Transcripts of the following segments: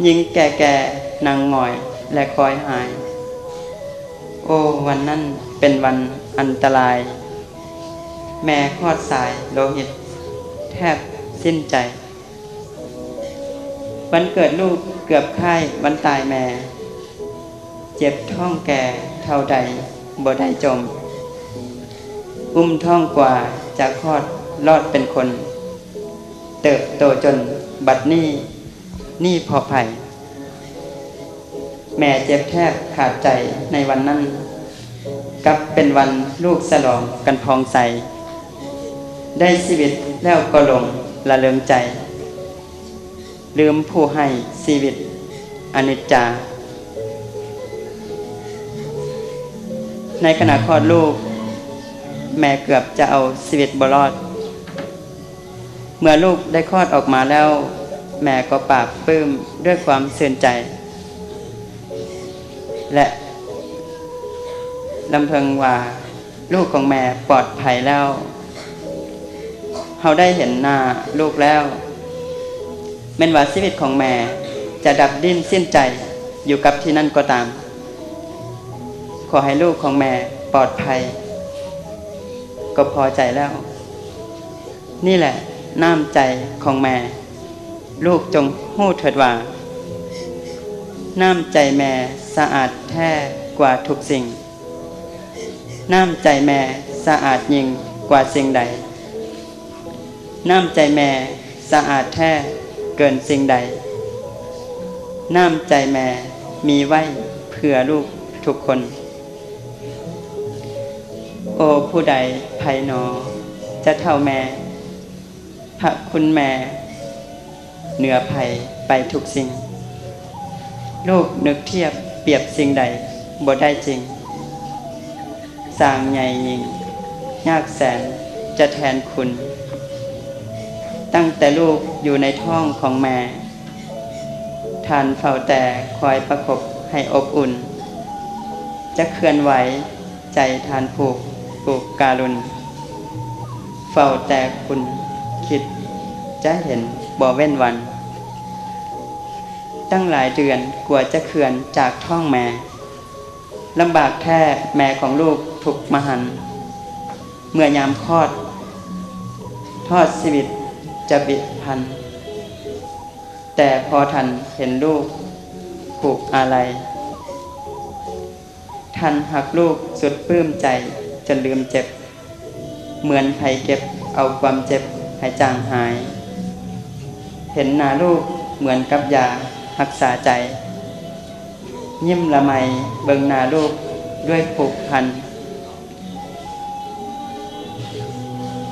ຍິງແກ່ໆນັ່ງຫງອຍ ແລະ ຄອຍຫາຍ. ໂອ້ ວັນນັ້ນເປັນວັນອັນຕະລາຍ, ແມ່ຮອດສາຍໂລຫິດ ແທບສິ້ນໃຈ. ວັນເກີດລູກເກືອບຄ້າຍວັນຕາຍແມ່, ເຈັບທ້ອງແກ່ເທົ່າໃດບໍ່ໄດ້ຈົ່ມ, ອຸ້ມທ້ອງກວ່າຈະຄອດລອດເປັນຄົນ, ເຕີບໂຕຈົນບັດນີ້ ນີ້ເພາະໃຜ? ແມ່ເຈັບແທບຂາດໃຈໃນວັນນັ້ນ, ກັບເປັນວັນລູກສະຫຼອງກັນຜ່ອງໃສ, ໄດ້ຊີວິດແລ້ວກໍຫຼົງລະເລີງໃຈ, ລືມຜູ້ໃຫ້ຊີວິດອະນິດຈາ. ໃນຂະນະຄອດລູກ, ແມ່ເກືອບຈະເອົາຊີວິດບໍ່ລອດ. ເມື່ອລູກໄດ້ຄອດອອກມາແລ້ວ, ແມ່ກໍປາບປຶ້ມດ້ວຍຄວາມຊື່ນໃຈ ແລະ ລຳເພິ່ງວ່າລູກຂອງແມ່ປອດໄພແລ້ວ. ເຮົາໄດ້ເຫັນໜ້າລູກແລ້ວ, ແມ່ນວ່າຊີວິດຂອງແມ່ຈະດັບດີ້ນສິ້ນໃຈຢູ່ກັບທີ່ນັ້ນກໍຕາມ, ຂໍໃຫ້ລູກຂອງແມ່ປອດໄພກໍພໍໃຈແລ້ວ. ນີ້ແຫຼະນ້ຳໃຈຂອງແມ່, ລູກຈົ່ງຮູ້ເຖີດວ່າ ນ້ຳໃຈແມ່ສະອາດແທ້ກວ່າທຸກສິ່ງ. ນ້ຳໃຈແມ່ສະອາດຍິ່ງກວ່າສິ່ງໃດ? ນ້ຳໃຈແມ່ສະອາດແທ້ເກີນສິ່ງໃດ? ນ້ຳໃຈແມ່ມີໄວ້ເພື່ອລູກທຸກຄົນ. ໂອ ຜູ້ໃດໃຜໜໍຈະເທົ່າແມ່? ພະຄຸນແມ່ເໜືອໃຜໄປທຸກສິ່ງ. ລູກນຶກທຽບປຽບສິ່ງໃດບໍ່ໄດ້ຈິງ. ສ້າງໃຫຍ່ຍິ່ງຍາກແສນຈະແທນຄຸນ. ຕັ້ງແຕ່ລູກຢູ່ໃນທ້ອງຂອງແມ່, ທ່ານເຝົ້າແຕ່ຄອຍປະກົບໃຫ້ອົບອຸ່ນ. ຈະເຄື່ອນໄຫວ ໃຈທ່ານຜູກ ຜູກກາລຸນ, ເຝົ້າແຕ່ຄຸນຄິດຈະເຫັນບໍ່ເວັ້ນວັນ. ຕັ້ງຫຼາຍເດືອນກວ່າຈະເຄື່ອນຈາກທ້ອງແມ່, ລຳບາກແທ້ແມ່ຂອງລູກທຸກມະຫັນ. ເມື່ອຍາມຄອດ, ທອດຊີວິດຈະບິດພັນ, ແຕ່ພໍທ່ານເຫັນລູກຜູກອາໄລ. ທ່ານຮັກລູກສຸດປຶ້ມໃຈຈົນລືມເຈັບ, ເໝືອນໃຜເກັບເອົາຄວາມເຈັບໃຫ້ຈາງຫາຍ. ເຫັນໜ້າລູກເໝືອນກັບຢາຮັກສາໃຈ, ຍິ້ມລະໄມເບິ່ງໜ້າລູກດ້ວຍຜູກພັນ.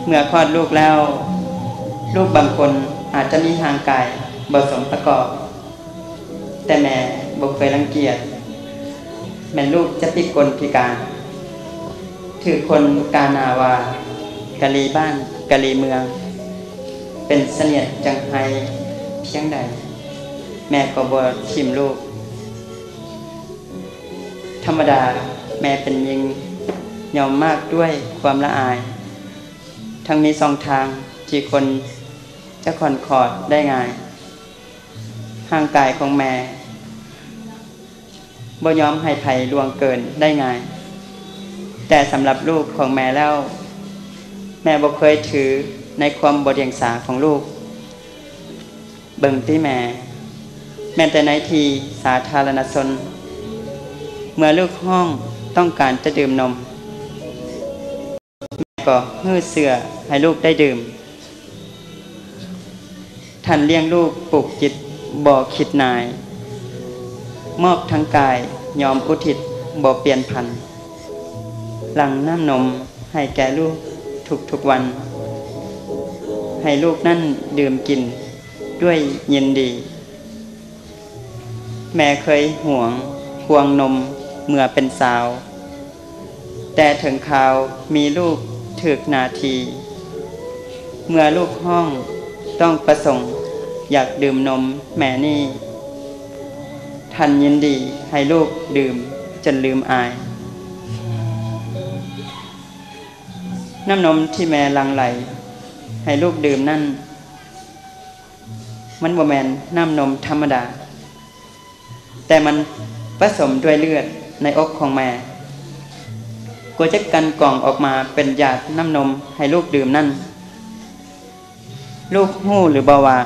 ເມື່ອຄອດລູກແລ້ວ, ລູກບາງຄົນອາດຈະມີຮ່າງກາຍບໍ່ສົມປະກອບ, ແຕ່ແມ່ບໍ່ເຄີຍລັງກຽດ ແມ່ນລູກຈະພິກົນພິການ, ຖືກຄົນກ່າວຫາວ່າກະລີບ້ານກະລີເມືອງ, ເປັນສະນຽດຈັ່ງໄຫ້ພຽງໃດ, ແມ່ກໍບໍ່ຖິ້ມລູກ. ທຳມະດາແມ່ເປັນຍິງຍ່ອມມາກດ້ວຍຄວາມລະອາຍ, ທັງມີຊ່ອງທາງທີ່ຄົນຈະຄ່ອນຂອດໄດ້ງ່າຍ. ຮ່າງກາຍຂອງແມ່ບໍ່ຍອມໃຫ້ໃຜລ່ວງເກີນໄດ້ງ່າຍ, ແຕ່ສຳລັບລູກຂອງແມ່ແລ້ວ, ແມ່ບໍ່ເຄີຍຖືໃນຄວາມບໍ່ດຽງສາຂອງລູກ. ເບິ່ງຕິແມ່, ແມ່ນແຕ່ໃນທີ່ສາທາລະນະຊົນ, ເມື່ອລູກຮ້ອງຕ້ອງການຈະດື່ມນົມ, ແມ່ກໍຮື້ເສື້ອໃຫ້ລູກໄດ້ດື່ມ. ທ່ານລ້ຽງລູກປູກຈິດບໍ່ຄິດນາຍ, ມອບທັງກາຍຍອມອຸທິດບໍ່ປ່ຽນຜັນ. ຫຼັ່ງນ້ຳນົມໃຫ້ແກ່ລູກທຸກໆວັນ, ໃຫ້ລູກນັ້ນດື່ມກິນ ດ້ວຍຍິນດີ. ແມ່ເຄີຍຫວງຫ່ວງນົມເມື່ອເປັນສາວ, ແຕ່ເຖິງຄາວມີລູກຖືກໜ້າທີ່, ເມື່ອລູກຮ້ອງຕ້ອງປະສົງຢາກດື່ມນົມແມ່ນີ້, ທ່ານຍິນດີໃຫ້ລູກດື່ມຈົນລືມອາຍ. ນ້ຳນົມທີ່ແມ່ຫຼັ່ງໄຫຼໃຫ້ລູກດື່ມນັ້ນ, ມັນບໍ່ແມ່ນນ້ຳນົມທຳມະດາ, ແຕ່ມັນປະສົມດ້ວຍເລືອດໃນອົກຂອງແມ່ ກວ່າຈະກັ່ນກອງອອກມາເປັນຢາດນ້ຳນົມໃຫ້ລູກດື່ມນັ້ນ, ລູກຮູ້ຫຼືບໍ່ວ່າ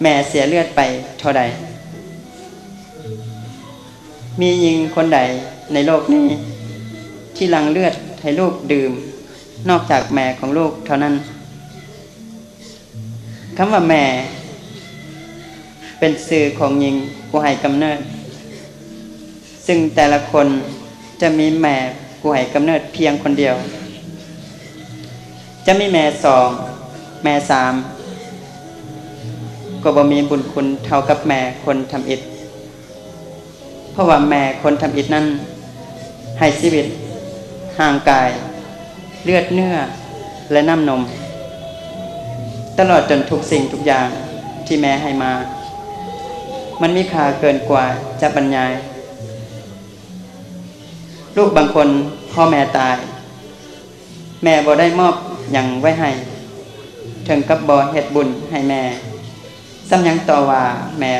ແມ່ເສຍເລືອດໄປເທົ່າໃດ? ມີຍິງຄົນໃດໃນໂລກນີ້ ທີ່ຫຼັ່ງເລືອດໃຫ້ລູກດື່ມ ນອກຈາກແມ່ຂອງລູກເທົ່ານັ້ນ? ຄຳວ່າແມ່ ເປັນຊື່ຂອງຍິງຜູ້ໃຫ້ກຳເນີດ, ຊຶ່ງແຕ່ລະຄົນຈະມີແມ່ຜູ້ໃຫ້ກຳເນີດພຽງຄົນດຽວ. ຈະມີແມ່ສອງ, ແມ່ສາມ ກໍບໍ່ມີບຸນຄຸນເທົ່າກັບແມ່ຄົນທຳອິດ. ເພາະວ່າແມ່ຄົນທຳອິດນັ້ນໃຫ້ຊີວິດ, ຮ່າງກາຍ, ເລືອດເນື້ອ ແລະ ນ້ຳນົມ, ຕະຫຼອດຈົນທຸກສິ່ງທຸກຢ່າງທີ່ແມ່ໃຫ້ມາ, ມັນມີຄ່າເກີນກວ່າຈະບັນຍາຍ. ລູກບາງຄົນພໍແມ່ຕາຍ, ແມ່ບໍ່ໄດ້ມອບຫຍັງໄວ້ໃຫ້, ເຖິງກັບບໍ່ເຮັດບຸນໃຫ້ແມ່, ຊ້ຳຍັງຕໍ່ວ່າແມ່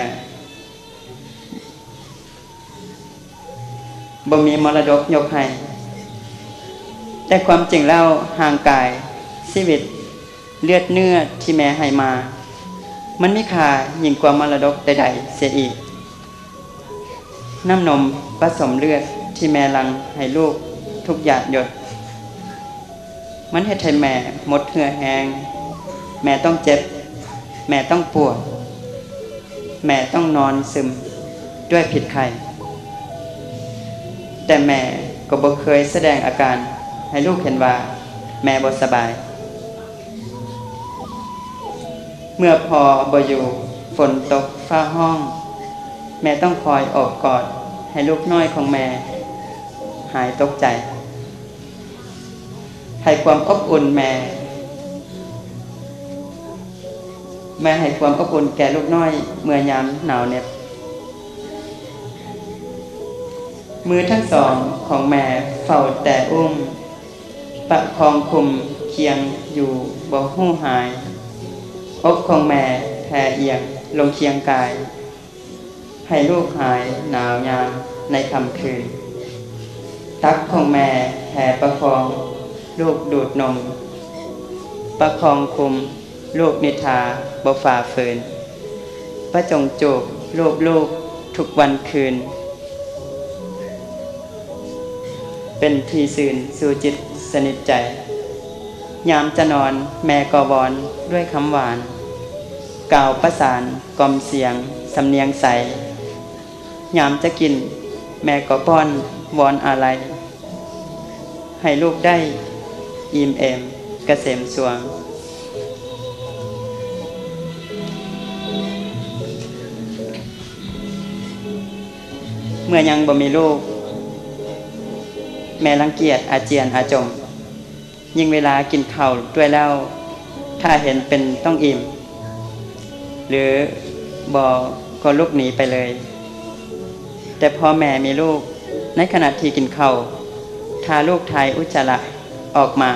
ບໍ່ມີມໍລະດົກຍົກໃຫ້. ແຕ່ຄວາມຈິງແລ້ວ, ຮ່າງກາຍ, ຊີວິດ, ເລືອດເນື້ອທີ່ແມ່ໃຫ້ມາ, ມັນມີຄ່າຍິ່ງກວ່າມໍລະດົກໃດໆເສຍອີກ. ນ້ຳນົມປະສົມເລືອດທີ່ແມ່ຫຼັ່ງໃຫ້ລູກທຸກຫຍາດຢົດ, ມັນເຮັດໃຫ້ແມ່ໝົດເຫື່ອແຮງ, ແມ່ຕ້ອງເຈັບ, ແມ່ຕ້ອງປວດ, ແມ່ຕ້ອງນອນຊຶມດ້ວຍພິດໄຂ້. ແຕ່ແມ່ກໍບໍ່ເຄີຍສະແດງອາການໃຫ້ລູກເຫັນວ່າແມ່ບໍ່ສະບາຍ. ເມື່ອພໍ່ບໍ່ຢູ່, ຝົນຕົກ, ຟ້າຮ້ອງ, ແມ່ຕ້ອງຄອຍໂອບກອດໃຫ້ລູກນ້ອຍຂອງແມ່ຫາຍຕົກໃຈ. ໃຫ້ຄວາມອົບອຸ່ນແມ່, ແມ່ໃຫ້ຄວາມອົບອຸ່ນແກ່ລູກນ້ອຍເມື່ອຍາມໜາວເໜັບ. ມືທັງສອງຂອງແມ່ເຝົ້າແຕ່ອຸ້ມ, ປະຄອງຄຸມຄຽງຢູ່ບໍ່ຮູ້ຫາຍ. ອົກຂອງແມ່ແຜ່ອຽງລົງຄຽງກາຍ, ໃຫ້ລູກຫາຍໜາວຍາມໃນຄ່ຳຄືນ. ຕັກຂອງແມ່ແຜ່ປະຄອງລູກດູດນົມ, ປະຄອງຄຸມລູກນິດທາບໍ່ຝ່າຝືນ. ປະຈົງຈູບລູບລູກທຸກວັນຄືນ, ເປັນທີ່ຊື່ນຊູ່ຈິດສະໜິດໃຈ. ຍາມຈະນອນແມ່ກໍວອນດ້ວຍຄຳຫວານ, ກ່າວປະສານກ່ອມສຽງສຳນຽງໃສ. ຍາມຈະກິນແມ່ກໍປ້ອນວອນອາໄລ, ໃຫ້ລູກໄດ້ອີ່ມເອມກະເສມສວງ. ເມື່ອຍັງບໍ່ມີລູກ, ແມ່ລັງກຽດອາຈຽນອາຈົມ. ຍິ່ງເວລາກິນເຂົ້າດ້ວຍແລ້ວ, ຖ້າເຫັນເປັນຕ້ອງອີ່ມ ຫຼືບໍ່ກໍລຸກໜີໄປເລີຍ. ແຕ່ພໍແມ່ມີລູກ, ໃນຂະນະທີ່ກິນເຂົ້າ, ຖ້າລູກຖ່າຍອຸດຈາລະອອກມາ,